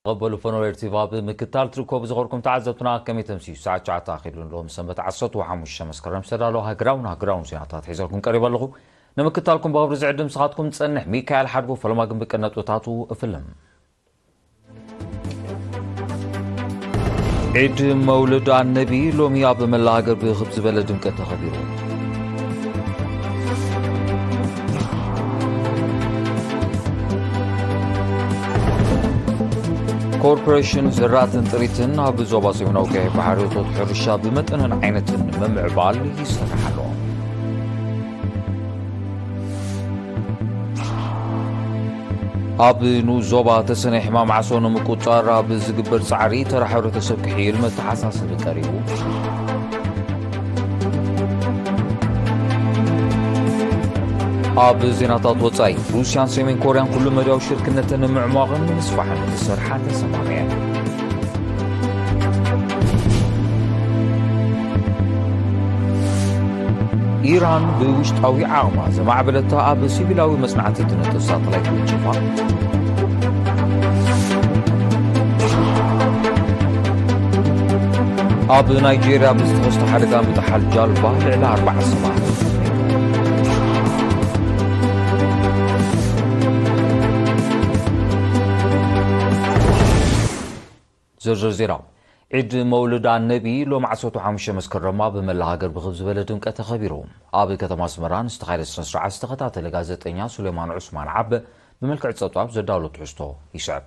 ተቐበሉ ፈነወ ኤርቲቪ ኣብ ምክታል ትርከቡ ዝኸርኩም ተዓዘብትና ከመይ ተምስዩ? ሰዓት ትሽዓተ ኣኺሉ ንሎም ሰንበት ዓሰርተ ሓሙሽተ መስከረም ዝተዳለወ ሃገራውን ሃገራውን ዜናታት ሒዘልኩም ቀሪበ ኣለኹ። ንምክታልኩም ብኽብሪ ዝዕድም ስኻትኩም ጸንሕ ሚካኤል ሓድጉ ፈለማ ግን ብቅድ ነጥብታቱ እፍልም። ዒድ መውልድ ኣነቢ ሎሚ ኣብ መላእ ሃገር ብኽብ ዝበለ ድምቀት ተኸቢሩ። ኮርፖሬሽን ዝራእትን ጥሪትን ኣብ ዞባ ሰሜናዊ ቀይሕ ባሕሪ እቶት ሕርሻ ብመጠንን ዓይነትን ንምምዕባል ይሰርሕ ኣሎ። ኣብ ንኡስ ዞባ ተሰነይ ሕማም ዓሶ ንምቁጽጻር ኣብ ዝግበር ጻዕሪ ተራ ሕብረተሰብ ክሕይል መተሓሳሰቢ ቀሪቡ። ኣብ ዜናታት ወጻኢ፣ ሩስያን ሰሜን ኮርያን ኩሉ መዳያዊ ሽርክነተን ንምዕሟቕን ንምስፋሕን ክሰርሓ ተሰማሚዐን። ኢራን ብውሽጣዊ ዓቕማ ዘማዕበለታ ኣብ ሲቪላዊ መጽናዕቲ ትነጥፍ ሳተላይት ወንጪፋ። ኣብ ናይጄርያ ብዝተኸስተ ሓደጋ ምጥሓል ጃልባ ልዕሊ ኣርባዓ ሰባት። ዝርዝር ዜና። ዒድ መውልድ ኣነቢ ሎም ዓሰርተ ሓሙሽተ መስከረም ኣብ መላእ ሃገር ብኽብ ዝበለ ድምቀት ተኸቢሩ። ኣብ ከተማ ኣስመራ ንዝተኻየደ ስነ ስርዓት ዝተኸታተለ ጋዜጠኛ ሱሌማን ዑስማን ዓብ ብመልክዕ ጸብጻብ ዘዳሎ ትሕዝቶ ይስዕብ።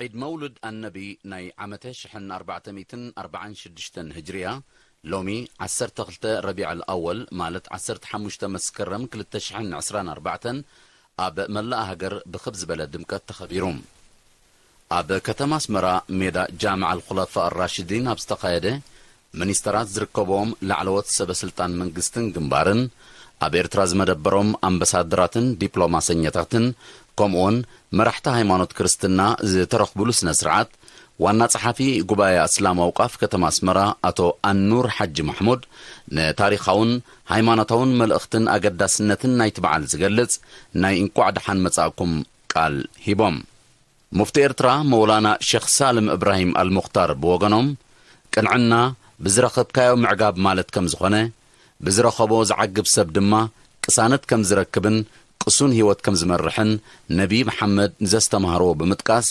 ዒድ መውሉድ ኣነቢ ናይ ዓመተ ሽሕን ኣርባዕተ ሚእትን ኣርባዓን ሽዱሽተን ህጅርያ፣ ሎሚ ዓሰርተ ክልተ ረቢዕ ኣልኣወል፣ ማለት ዓሰርተ ሓሙሽተ መስከረም ክልተ ሽሕን ዕስራን ኣርባዕተን፣ ኣብ መላእ ሃገር ብኽብ ዝበለ ድምቀት ተኸቢሩ። ኣብ ከተማ ኣስመራ፣ ሜዳ ጃምዓ ኣልኹለፋ ኣራሽዲን ኣብ ዝተኻየደ፣ ሚኒስተራት ዝርከብዎም ላዕለዎት ሰበ ስልጣን መንግስትን ግንባርን፣ ኣብ ኤርትራ ዝመደበሮም ኣምባሳደራትን ዲፕሎማሰኛታትን፣ ከምኡውን መራሕቲ ሃይማኖት ክርስትና ዝተረኽቡሉ ስነ ስርዓት፣ ዋና ጸሓፊ ጉባኤ ኣስላም ኣውቃፍ ከተማ ኣስመራ ኣቶ ኣኑር ሓጂ ማሕሙድ፣ ንታሪኻውን ሃይማኖታውን መልእኽትን ኣገዳስነትን ናይቲ በዓል ዝገልጽ ናይ እንቋዕ ደሓን መጻእኩም ቃል ሂቦም። ሙፍቲ ኤርትራ መውላና ሸኽ ሳልም እብራሂም ኣልሙኽታር ብወገኖም፣ ቅንዕና ብዝረኸብካዮ ምዕጋብ ማለት ከም ዝኾነ፣ ብዝረኸቦ ዝዓግብ ሰብ ድማ ቅሳነት ከም ዝረክብን ቅሱን ህይወት ከም ዝመርሕን ነቢ መሓመድ ዘስተምሃርዎ ብምጥቃስ፣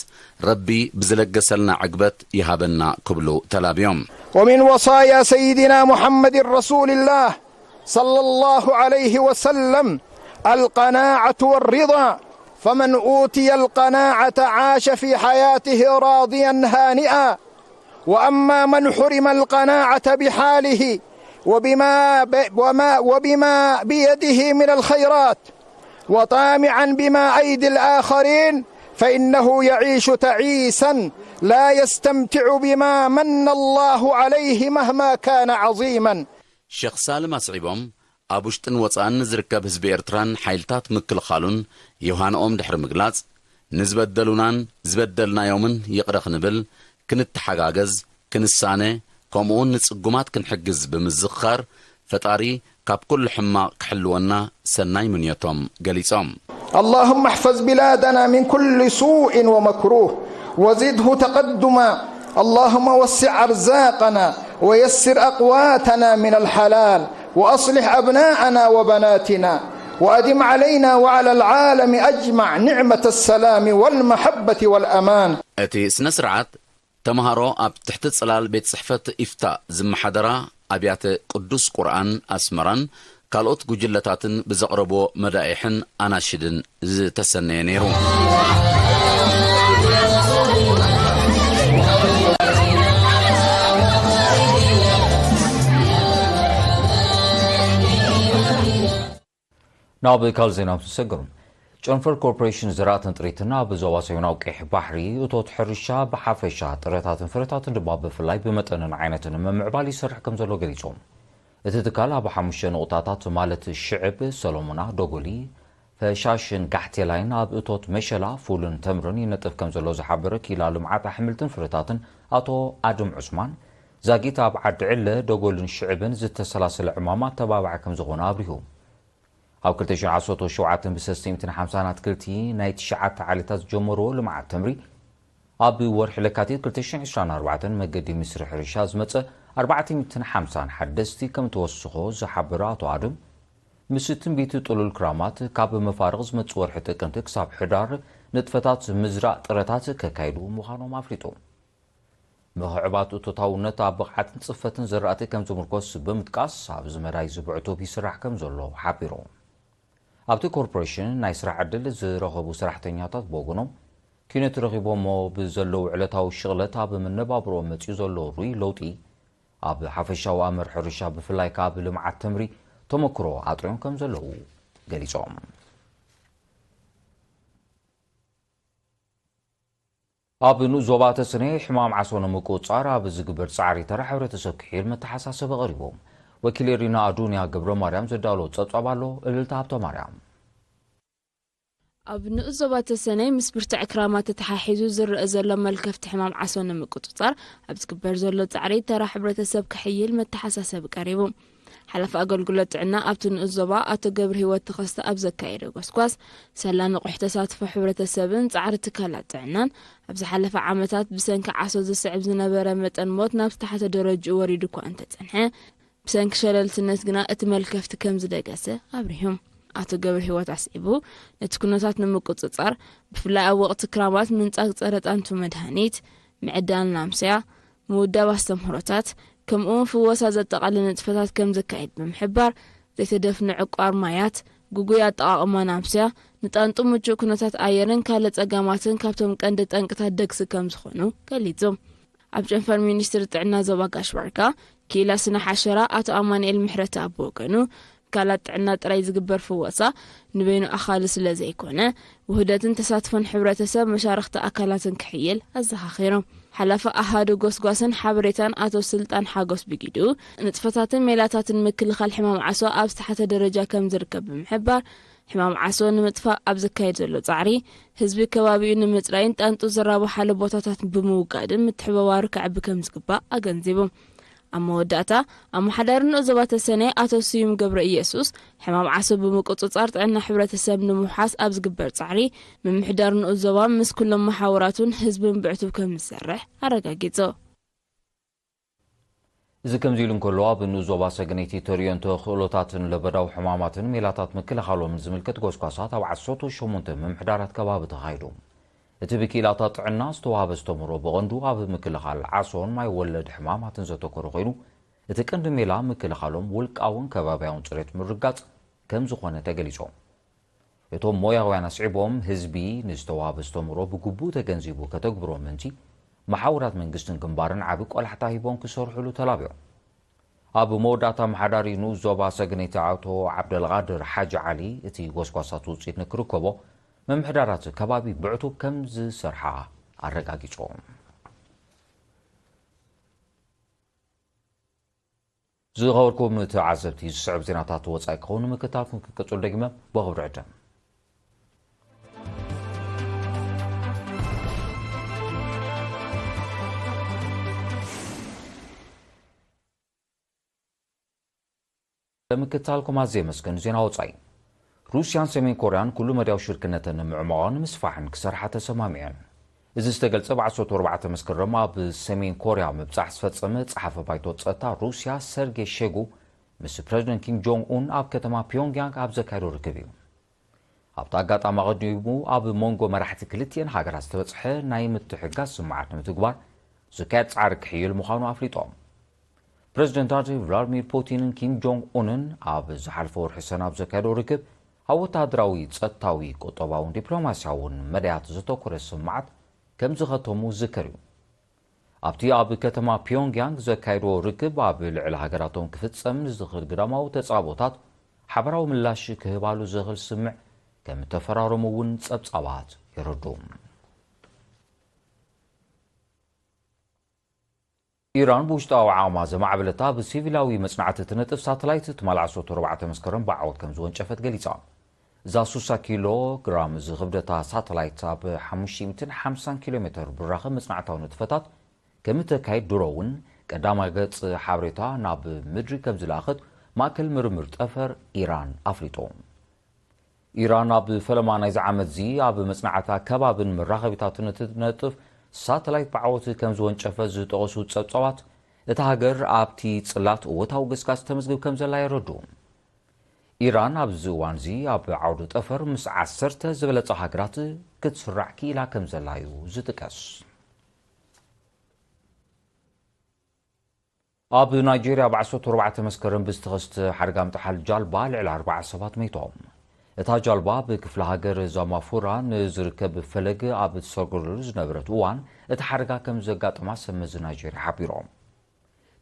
ረቢ ብዝለገሰልና ዕግበት ይሃበና ክብሉ ተላብዮም። ومن وصايا سيدنا محمد رسول الله صلى الله عليه وسلم القناعة والرضا، فمن أوتي القناعة عاش في حياته راضيا هانئا، وأما من حرم القناعة بحاله وبما ب-، وما، وبما بيده من الخيرات، وطامعا بما أيدي الآخرين، فإنه يعيش تعيسا لا يستمتع بما من الله عليه مهما كان عظيما. ሸኽ ሳልም ኣስዒቦም፣ ኣብ ውሽጥን ወጻእን ንዝርከብ ህዝቢ ኤርትራን ሓይልታት ምክልኻሉን ዮሃንኦም ድሕሪ ምግላጽ፣ ንዝበደሉናን ዝበደልናዮምን ይቕረ ክንብል፣ ክንተሓጋገዝ፣ ክንሳነ፣ ከምኡውን ንጽጉማት ክንሕግዝ ብምዝኽኻር፣ ፈጣሪ ካብ ኩሉ ሕማቕ ክሕልወና ሰናይ ምንዮቶም ገሊጾም። اللهم احفظ بلادنا من كل سوء ومكروه وزده تقدما. اللهم وسع أرزاقنا ويسر أقواتنا من الحلال وأصلح أبناءنا وبناتنا وأدم علينا وعلى العالم أجمع نعمة السلام والمحبة والأمان. እቲ ስነ ስርዓት ተምሃሮ ኣብ ትሕቲ ጽላል ቤት ጽሕፈት ኢፍታእ ዝመሓደራ ኣብያተ ቅዱስ ቁርኣን ኣስመራን ካልኦት ጉጅለታትን ብዘቕረብዎ መዳኢሕን ኣናሽድን ዝተሰነየ ነይሩ። ናብ ካልእ ዜና ምስ ንሰግር፣ ጨንፈር ኮርፖሬሽን ዝራእትን ጥሪትን ኣብ ዞባ ሰሜናዊ ቀይሕ ባሕሪ እቶት ሕርሻ ብሓፈሻ ጥረታትን ፍረታትን ድማ ብፍላይ ብመጠንን ዓይነትን ንምምዕባል ይሰርሕ ከም ዘሎ ገሊጹ። እቲ ትካል ኣብ ሓሙሽተ ንቑጣታት ማለት ሽዕብ፣ ሰሎሙና፣ ዶጎሊ፣ ፈሻሽን ጋሕቴላይን ኣብ እቶት መሸላ ፉልን ተምርን ይነጥፍ ከም ዘሎ ዝሓበረ ክኢላ ልምዓት ኣሕምልትን ፍረታትን ኣቶ ኣድም ዑስማን፣ ዛጊት ኣብ ዓዲ ዕለ፣ ደጎልን ሽዕብን ዝተሰላሰለ ዕማም ኣተባባዒ ከም ዝኾነ ኣብሪሁ። ኣብ ክልተ ሽሕን ዓሰርተ ሸውዓተን ብሰለስተ ሚእትን ሓምሳን ኣትክልቲ ናይ ትሽዓተ ዓሌታት ዝጀመርዎ ልምዓት ተምሪ፣ ኣብ ወርሒ ለካቲት ክልተ ሽሕን ዕስራን ኣርባዕተን መገዲ ሚኒስትሪ ሕርሻ ዝመጸ ኣርባዕተ ሚእትን ሓምሳን ሓደስቲ ከም ተወስኾ ዝሓበረ ኣቶ ኣድም፣ ምስ ትንቢት ጥሉል ክራማት ካብ መፋርቕ ዝመጽእ ወርሒ ጥቅምቲ ክሳብ ሕዳር ንጥፈታት ምዝራእ ጥረታት ከካይዱ ምዃኖም ኣፍሊጡ። ምኽዕባት እቶታውነት ኣብ ብቕዓትን ጽፈትን ዘራእቲ ከም ዝምርኮስ ብምጥቃስ፣ ኣብዚ መዳይ እዚ ብዕቱብ ይስራሕ ከም ዘሎ ሓቢሩ። ኣብቲ ኮርፖሬሽን ናይ ስራሕ ዕድል ዝረኸቡ ሰራሕተኛታት ብወገኖም፣ ኪነት ረኺቦሞ ብዘለዉ ዕለታዊ ሽቕለት ኣብ መነባብሮኦም መጺኡ ዘሎ ርኡይ ለውጢ፣ ኣብ ሓፈሻዊ ኣምር ሕርሻ ብፍላይ ከኣ ኣብ ልምዓት ተምሪ ተመክሮ ኣጥርዮም ከም ዘለዉ ገሊጾም። ኣብ ንኡስ ዞባ ተሰነይ ሕማም ዓሶ ንምቁጽጻር ኣብ ዝግበር ጻዕሪ ተራ ሕብረተሰብ ክሕይል መተሓሳሰቢ ቀሪቡ። ወኪል ኤሪና ኣዱንያ ገብረ ማርያም ዘዳሎ ጸብጻብ ኣሎ። እልልታ ሃብተ ማርያም። ኣብ ንኡስ ዞባ ተሰነይ ምስ ብርቱዕ ክራማት ተተሓሒዙ ዝረአ ዘሎ መልከፍቲ ሕማም ዓሶ ንምቁጽጻር ኣብ ዝግበር ዘሎ ጻዕሪ ተራ ሕብረተሰብ ክሕይል መተሓሳሰቢ ቀሪቡ። ሓላፊ ኣገልግሎት ጥዕና ኣብቲ ንኡስ ዞባ ኣቶ ገብረ ህይወት ተኸስተ ኣብ ዘካየዶ ጎስጓስ፣ ሰላ ንቑሕ ተሳትፎ ሕብረተሰብን ጻዕሪ ትካላት ጥዕናን ኣብ ዝሓለፈ ዓመታት ብሰንኪ ዓሶ ዝስዕብ ዝነበረ መጠን ሞት ናብ ዝተሓተ ደረጅኡ ወሪዱ እኳ እንተጸንሐ፣ ብሰንኪ ሸለልትነት ግና እቲ መልከፍቲ ከም ዝደገሰ ኣብሪሁ። ኣቶ ገብረ ህይወት ኣስዒቡ፣ ነቲ ኩነታት ንምቁጽጻር፣ ብፍላይ ኣብ ወቕቲ ክራማት ምንጻግ ጸረ ጣንቱ መድሃኒት፣ ምዕዳል ናምስያ፣ ምውዳብ ኣስተምህሮታት፣ ከምኡውን ፍወሳ ዘጠቓልል ንጥፈታት ከም ዘካይድ ብምሕባር፣ ዘይተደፍነ ዕቋር ማያት፣ ግጉይ ኣጠቓቕማ ናምስያ፣ ንጣንጡ ምቹእ ኩነታት ኣየርን ካልእ ጸገማትን ካብቶም ቀንዲ ጠንቅታት ደግሲ ከም ዝኾኑ ገሊጹ። ኣብ ጨንፈር ሚኒስትሪ ጥዕና ዞባ ጋሽ ባርካ፣ ክኢላ ስነ ሓሸራ ኣቶ ኣማኑኤል ምሕረተኣብ ብወገኑ፣ ትካላት ጥዕና ጥራይ ዝግበር ፍወሳ ንበይኑ ኣኻሊ ስለ ዘይኮነ፣ ውህደትን ተሳትፎን ሕብረተሰብ መሻርኽቲ ኣካላትን ክሕይል ኣዘኻኺሩ። ሓላፊ ኣሃዱ ጎስጓስን ሓበሬታን ኣቶ ስልጣን ሓጎስ ብጊዱ፣ ንጥፈታትን ሜላታትን ምክልኻል ሕማም ዓሶ ኣብ ዝተሓተ ደረጃ ከም ዝርከብ ብምሕባር፣ ሕማም ዓሶ ንምጥፋእ ኣብ ዝካየድ ዘሎ ጻዕሪ፣ ህዝቢ ከባቢኡ ንምጽራይን ጣንጡ ዝራብሓሉ ቦታታት ብምውጋድን ምትሕብባሩ ከዕቢ ከም ዝግባእ ኣገንዚቡ። ኣብ መወዳእታ፣ ኣመሓዳሪ ንኡስ ዞባ ተሰነይ ኣቶ ስዩም ገብረ ኢየሱስ፣ ሕማም ዓሶ ብምቁጽጻር ጥዕና ሕብረተሰብ ንምውሓስ ኣብ ዝግበር ጻዕሪ፣ ምምሕዳር ንኡስ ዞባ ምስ ኩሎም መሓውራቱን ህዝብን ብዕቱብ ከም ዝሰርሕ ኣረጋጊጹ። እዚ ከምዚ ኢሉ እንከሎ፣ ኣብ ንኡስ ዞባ ሰገነይቲ ተርእዮን ተኽእሎታትን ለበዳዊ ሕማማትን ሜላታት ምክልኻሎምን ዝምልከት ጎስጓሳት ኣብ ዓሰርተ ሸሞንተ ምምሕዳራት ከባቢ ተኻይዱ። እቲ ብክኢላታት ጥዕና ዝተዋህበ ኣስተምህሮ ብቐንዱ ኣብ ምክልኻል ዓሶን ማይ ወለድ ሕማማትን ዘተኮረ ኮይኑ፣ እቲ ቀንዲ ሜላ ምክልኻሎም ውልቃውን ከባብያውን ጽሬት ምርጋጽ ከም ዝኾነ ተገሊጾም። እቶም ሞያውያን ኣስዒቦም፣ ህዝቢ ንዝተዋህበ ኣስተምህሮ ብግቡእ ተገንዚቡ ከተግብሮ ምእንቲ፣ መሓውራት መንግስትን ግንባርን ዓቢ ቆላሕታ ሂቦም ክሰርሑሉ ተላብዮም። ኣብ መወዳእታ፣ ኣመሓዳሪ ንኡስ ዞባ ሰገነይቲ ኣቶ ዓብደልቓድር ሓጂ ዓሊ፣ እቲ ጎስጓሳት ውጽኢት ንክርከቦ፣ ምምሕዳራት ከባቢ ብዕቱብ ከም ዝሰርሓ ኣረጋጊጾም። ዝኸበርኩም ተዓዘብቲ፣ ዝስዕብ ዜናታት ወጻኢ ክኸውን ንምክትታልኩም ክቅጽሉ ደግመ ብኽብሪ ዕድም። ንምክትታልኩም ኣዝየ የመስግን። ዜና ወጻኢ። ሩስያን ሰሜን ኮርያን ኩሉ መዳያዊ ሽርክነተን ንምዕማቖን ንምስፋሕን ክሰርሓ ተሰማሚዐን። እዚ ዝተገልጸ ብ ዓሰርተ ኣርባዕተ መስከረም ኣብ ሰሜን ኮርያ ምብጻሕ ዝፈጸመ ጸሓፊ ባይቶ ጸጥታ ሩስያ ሰርጌ ሸጉ ምስ ፕረዚደንት ኪም ጆንግ ኡን ኣብ ከተማ ፒዮንግያንግ ኣብ ዘካየዶ ርክብ እዩ። ኣብቲ ኣጋጣሚ ኣቐዲሙ ኣብ መንጎ መራሕቲ ክልቲኤን ሃገራት ዝተበጽሐ ናይ ምትሕግጋዝ ስምማዓት ንምትግባር ዝካየድ ጻዕሪ ክሕይል ምዃኑ ኣፍሊጦም። ፕረዚደንታት ቭላድሚር ፑቲንን ኪም ጆንግ ኡንን ኣብ ዝሓለፈ ወርሒ ሰነ ኣብ ዘካየዶ ርክብ፣ ኣብ ወተሃደራዊ፣ ጸጥታዊ፣ ቁጠባውን ዲፕሎማስያውን መዳያት ዘተኮረ ስምማዓት ከም ዝኸተሙ ዝዝከር እዩ። ኣብቲ ኣብ ከተማ ፒዮንግያንግ ዘካየድዎ ርክብ፣ ኣብ ልዕሊ ሃገራቶም ክፍጸም ንዝኽእል ግዳማዊ ተጻብኦታት ሓባራዊ ምላሽ ክህባሉ ዝኽእል ስምምዕ ከም እተፈራረሙ እውን ጸብጻባት የረድኡ። ኢራን ብውሽጣዊ ዓቕማ ዘማዕበለታ ብሲቪላዊ መጽናዕቲ እትነጥፍ ሳተላይት ትማል ዓሰርተ ኣርባዕተ መስከረም ብዓወት ከም ዝወንጨፈት ገሊጻ። እዛ ስሳ ኪሎ ግራም ዝኽብደታ ሳተላይት ኣብ ሓሙሽተ ሚእትን ሓምሳን ኪሎ ሜትር ብራኸ መጽናዕታዊ ንጥፈታት ከም እተካይድ ድሮ እውን ቀዳማይ ገጽ ሓበሬታ ናብ ምድሪ ከም ዝለኣኸት ማእከል ምርምር ጠፈር ኢራን ኣፍሊጡ። ኢራን ኣብ ፈለማ ናይዚ ዓመትዚ ኣብ መጽናዕታ ከባብን መራኸቢታትን እትነጥፍ ሳተላይት ብዓወት ከም ዝወንጨፈ ዝጠቐሱ ጸብጻባት፣ እታ ሃገር ኣብቲ ጽላት እወታዊ ገስጋስ ተመዝግብ ከም ዘላ የረድኡ። ኢራን ኣብዚ እዋንዚ ኣብ ዓውዲ ጠፈር ምስ ዓሰርተ ዝበለጸ ሃገራት ክትስራዕ ክኢላ ከም ዘላ እዩ ዝጥቀስ። ኣብ ናይጄርያ፣ ኣብ ዓሰርተ ኣርባዕተ መስከረም ብዝተኸስተ ሓደጋ ምጥሓል ጃልባ ልዕሊ ኣርባዓ ሰባት መይቶም። እታ ጃልባ ኣብ ክፍለ ሃገር ዛማፉራ ንዝርከብ ፈለግ ኣብ እትሰርገሉ ዝነበረት እዋን፣ እቲ ሓደጋ ከም ዘጋጠማ ሰብ መዚ ናይጄርያ ሓቢሮም።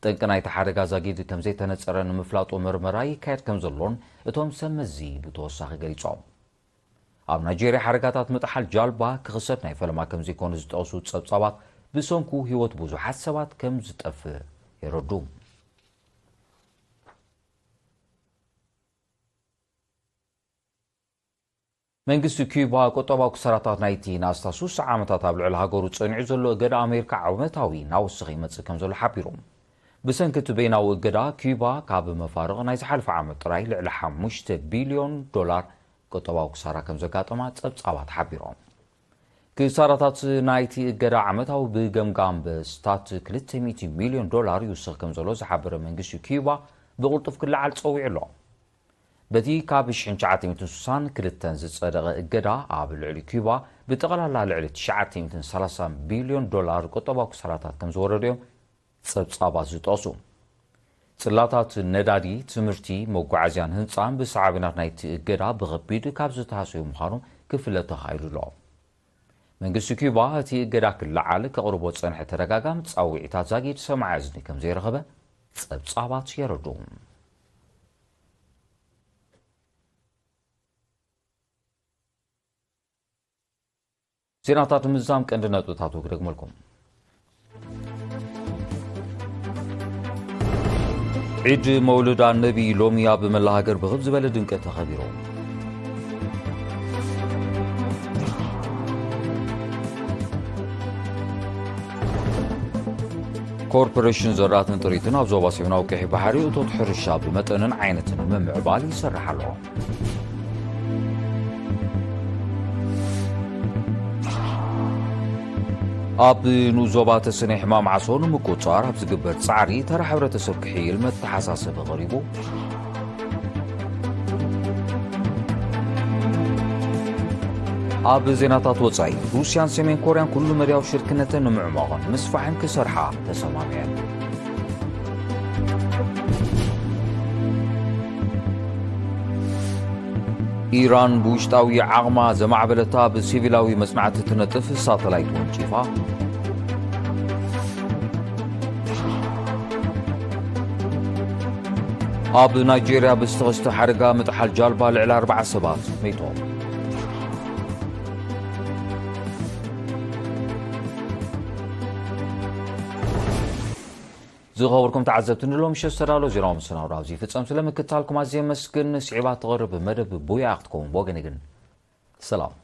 ጠንቂ ናይቲ ሓደጋ ዛጊድ ከም ዘይተነጸረ ንምፍላጡ መርመራ ይካየድ ከም ዘሎን እቶም ሰብ መዚ ብተወሳኺ ገሊጾም። ኣብ ናይጄርያ ሓደጋታት ምጥሓል ጃልባ ክኽሰት ናይ ፈለማ ከም ዘይኮነ ዝጠቕሱ ጸብጻባት፣ ብሰንኩ ህይወት ብዙሓት ሰባት ከም ዝጠፍእ የረዱ። መንግስቲ ኪዩባ ቁጠባዊ ክሳራታት ናይቲ ንኣስታት ሱሳ ዓመታት ኣብ ልዕሊ ሃገሩ ጸኒዑ ዘሎ እገዳ ኣሜሪካ ዓመታዊ እናወሰኸ ይመጽእ ከም ዘሎ ሓቢሩ። ብሰንኪ እቲ በይናዊ እገዳ፣ ኪዩባ ካብ መፋርቕ ናይ ዝሓለፈ ዓመት ጥራይ ልዕሊ ሓሙሽተ ቢልዮን ዶላር ቁጠባዊ ክሳራ ከም ዘጋጠማ ጸብጻባት ሓቢሮም። ክሳራታት ናይቲ እገዳ ዓመታዊ ብገምጋም በስታት ክልተ ሚእቲ ሚልዮን ዶላር ይውስኽ ከም ዘሎ ዝሓበረ መንግስቲ ኪዩባ፣ ብቕልጡፍ ክለዓል ጸዊዑ ኣሎ። በቲ ካብ ሽሕን ትሽዓተ ሚእትን ስሳን ክልተን ዝጸደቐ እገዳ፣ ኣብ ልዕሊ ኪዩባ ብጠቕላላ ልዕሊ ትሽዓተ ሚእትን ሰላሳን ቢልዮን ዶላር ቁጠባዊ ክሳራታት ከም ዝወረዱ እዮም ጸብጻባት ዝጠቕሱ። ጽላታት ነዳዲ፣ ትምህርቲ፣ መጓዓዝያን ህንጻን ብሳዕቤናት ናይቲ እገዳ ብኸቢድ ካብ ዝተሃሰዩ ምዃኑ ክፍለጥ ተኻኢሉ ኣሎ። መንግስቲ ኪዩባ እቲ እገዳ ክለዓል ከቕርቦ ዝጸንሐ ተደጋጋሚ ጻውዒታት ዛጊድ ሰማዒ እዝኒ ከም ዘይረኸበ ጸብጻባት የረድኡ። ዜናታት ንምዝዛም ቀንዲ ነጥብታቱ ክደግመልኩም። ዒድ መውልድ ኣነቢ ሎሚ ኣብ መላ ሃገር ብኽብ ዝበለ ድምቀት ተኸቢሩ። ኮርፖሬሽን ዘራእትን ጥሪትን ኣብ ዞባ ሰሜናዊ ቀይሕ ባሕሪ እቶት ሕርሻ ብመጠንን ዓይነትን ንምምዕባል ይሰርሕ ኣሎ። ኣብ ንኡስ ዞባ ተሰነይ ሕማም ዓሶ ንምቁጽጻር ኣብ ዝግበር ጻዕሪ ተራ ሕብረተሰብ ክሕይል መተሓሳሰቢ ቀሪቡ። ኣብ ዜናታት ወጻኢ፣ ሩስያን ሰሜን ኮርያን ኩሉ መዳያዊ ሽርክነተን ንምዕማቖን ንምስፋሕን ክሰርሓ ተሰማሚዐን። ኢራን ብውሽጣዊ ዓቕማ ዘማዕበለታ ብሲቪላዊ መጽናዕቲ ትነጥፍ ሳተላይት ወንጪፋ። ኣብ ናይጄርያ ብዝተኸስተ ሓደጋ ምጥሓል ጃልባ ልዕሊ ኣርባዓ ሰባት መይቶም። ዝኸበርኩም ተዓዘብቲ፣ ንሎሚ ምሸት ዝተዳለወ ዜናዊ መሰናዶ ኣብዚ ይፍጸም። ስለ ምክትታልኩም ኣዝየ የመስግን። ስዒባ ትቐርብ መደብ ቡያ ክትከውን ብወገነይ ግን ሰላም።